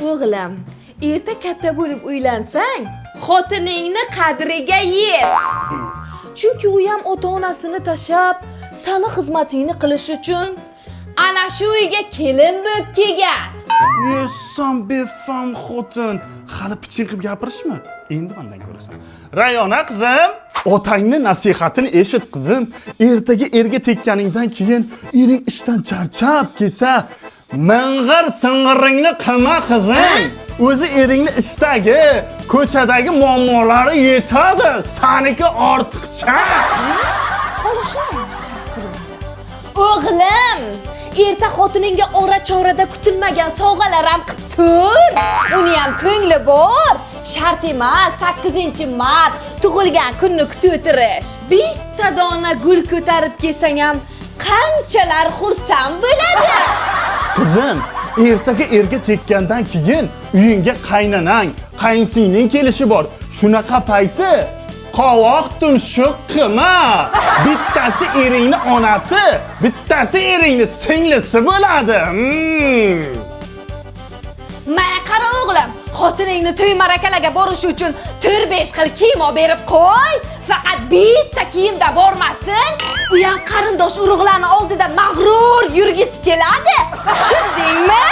O'g'lim, erta katta bo'lib uylansang, xotiningni qadriga yet. Chunki u ham ota-onasini tashlab, sani xizmatingni qilish uchun ana shu uyga kelin bo'lib kelgan. Yesam befam xotin. Hali piching qilib gapirishmi? Endi mandan ko'rasan. Rayona qizim, otangni nasihatini eshit qizim. Ertaga erga tekkaningdan keyin ering ishdan charchab kelsa, ming'ir sing'iringni qilma qizim. O'zi eringni ishdagi, ko'chadagi muammolari yetadi. Saniki ortiqcha. O'g'lim, erta xotiningga ora-chorada kutilmagan sovg'alar ham qilib tur. Uni ham ko'ngli bor. Shart emas 8-mart tug'ilgan kunni kutib o'tirish. Bitta dona gul ko'tarib kelsang ham qanchalar xursand bo'ladi. Qizim, ertaga erga tekkandan keyin uyingga qaynanang, qaynsingling kelishi bor. Shunaqa payti qovoq tumshuq qilma. Bittasi eringni onasi, bittasi eringni singlisi bo'ladi. Mana qara o'g'lim, xotiningni to'y ma'rakalarga borishi uchun 4-5 xil kiyim olib berib qo'y. Faqat bitta kiyimda bormasin. U ham qarindosh urug'larni oldida mag'rur yurgisi keladi. Tushundingmi?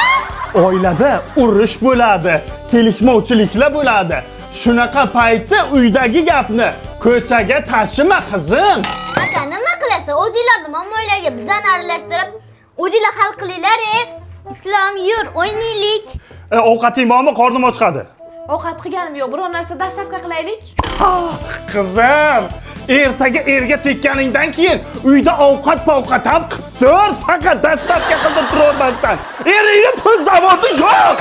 Oilada urush bo'ladi, kelishmovchiliklar bo'ladi. Shunaqa payti uydagi gapni ko'chaga tashima qizim. Aka, nima qilasiz? O'zinglarni muammolarga bizani aralashtirib, o'zinglar hal qilinglar. Islom, yur, o'ynaylik. Ovqating bormi? Qornim ochqadi. Ovqat qilganim yo'q, biror narsa dastavka qilaylik. Qizim, ertaga erga tekkaningdan keyin uyda ovqat povqat ham qilib tur, faqat dastavka qilib turavermasdan. Eringni pul zavodi yo'q.